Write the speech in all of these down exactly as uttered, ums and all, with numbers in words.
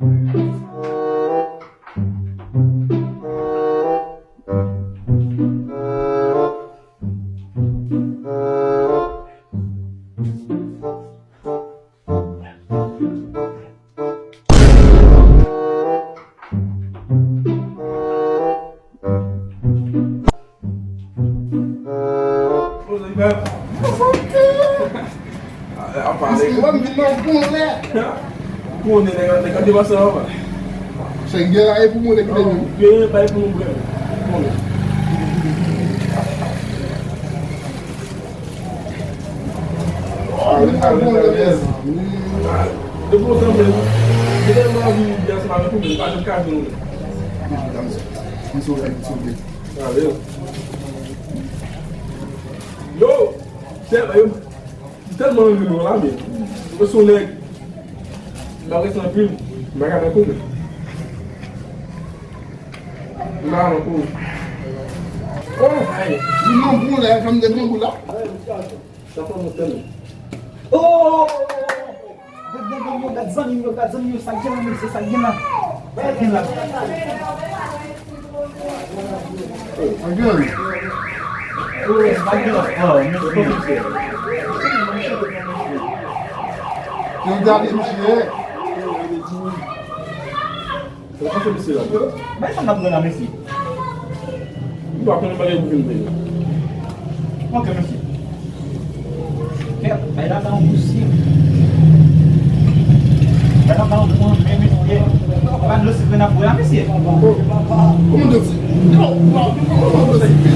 Poze, men. Ap pale. Mwen vin nan bon lè. Konnen nèg, nèg ap depase anba. Chèk gen la e pou mwen nèg menm. Gen bay pou nou, frè. Konnen. Ah, vin nan bon lè, mezanmi. Depi w sanble, m te tèlman anvi vin ansanm avèk ou, men m pa janm ka vin. M sove, m sove. Yo, chèf, yo, m tèlman renmen nou la, men. Mwen se yon nèg, m ap rete anpil, m pa ka tankou. M pa ka tankou. Oh, ay. Li nan bon lè, janm de bon la. Sa fè mwen tèlman. Oh! Gad, gad, gad, gad, gad zanmi m yo, gad zanmi m yo, sa k gen la, mesye, sa k gen la. Sa k gen la. Sa k gen la. Oh, sa k gen la. Oh, mesye, mesye. Yo gade misye. Sa k pase mesye la? Bay sa n ap pran la, mesye. M pa konnen bagay pou vin peye. Ok, mesye. Kèt, bay la tan pou si. Bay la tan pou men, mesye. Pa dlo sikre n ap bwè la, mesye. Kòman dlo sikre? Yo, pa, kòman dlo sikre?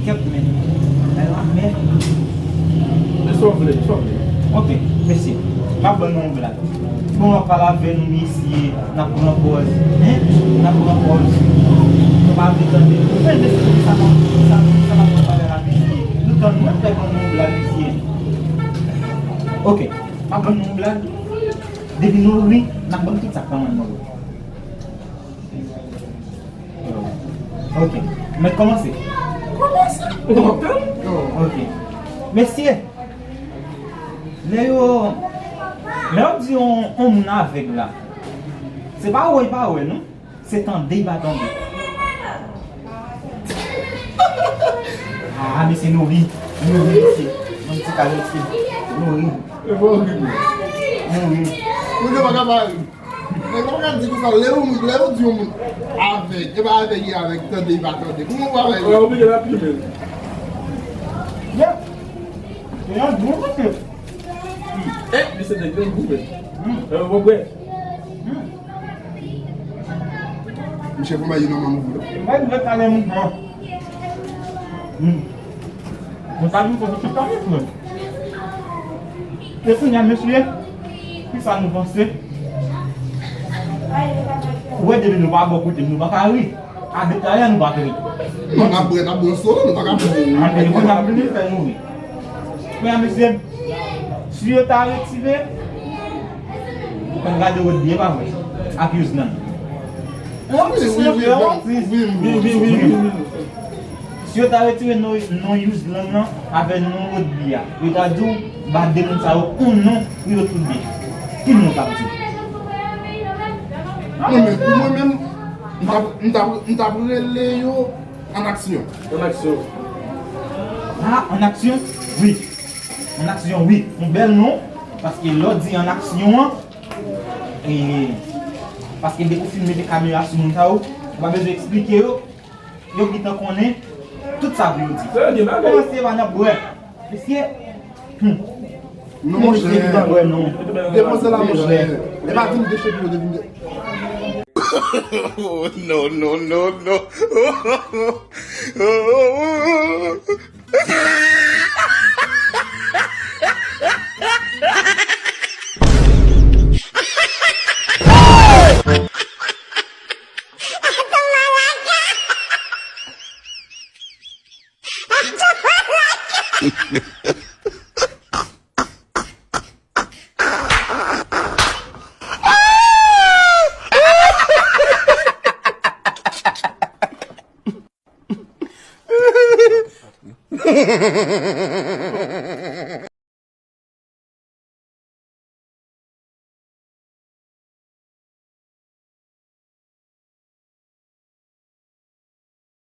Kèt, men. Bay la men. E sa w vle, e sa w vle. Ok, mesye. M ap ban nou yon blag. Bon, w ap pale avè nou, mesye, n ap pran pòz, en? N ap pran pòz. Nou pa vle tande. Men, mesye, sa pa, sa, sa pa pran valè la, mesye. Nou tann mwen fè ban nou yon blag, mesye. Ok, m ap ban nou yon blag. Depi nou ri, n ap ban tout sa k pa mann nan. Ok, mèt kòmanse. Kòmanse. Ok. Mesye, lè yo, lè yo di yon, yon moun avèg la, se pa wè, pa wè, non. Se tande, pa tande. Ah, mesye, nou ri. Nou ri, mesye. Yon ti kalòt, nou ri. E bon, ri. Nou ri. Ou gen pa ka pa ri. Nèg la pa ka di konsa, lè yo, lè yo di yon moun avèg, e pa avèg li avèg, tande li pa tande. Kouman ou avèg? Wè, oblije l ap filme l. Yep. Se yon bon mesye. Eh, misye te grangou, men. Hmm. Eh, bon, bwè. Hmm. Misye konbay yo nan manm ou la. Mwen, mwen talè mouvman. Hmm. Mwen ta vin fè tout sa, mesye. E kounye a, mesye, kisa nou panse? Ou wè, depi nou pa bò kote m, nou pa ka ri. A, depi talè a, nou pa ka ri. Non, n ap bwè, n ap bwè solo, nou pa ka bwè. A, men kounye a, nou vin fè nou ri. Kounye a, mesye, si yo ta retire, ou konn gade wòd byen, pa vre? Ak Yuzlan. Wi, wi, wi, wi, wi, wi, wi, wi. Si yo ta retire non, non Yuzlan nan avè non Rodby a, yo ta di w ba de moun sa yo yon non pou yo tout de. Ki non w t ap di? Non, men pou mwen menm, m t ap, m t ap, m t ap rele yo An Aksyon. An Aksyon. Ah, An Aksyon? Wi. An Aksyon, wi. Yon bèl non, paske lè w di An Aksyon an, e, paske depi w fin mete kamera sou moun sa yo, ou pa bezwen eksplike yo. Yo gentan konnen tout sa pou yo di. Yo gen bagay. Kòmanse pa nan bwè. Mesye. Hmm. Non, mesye, monchè. Gentan bwè, non. Depanse la, monchè. E pa vin dechepi yo, de vin de- Oh, no, no, no, no.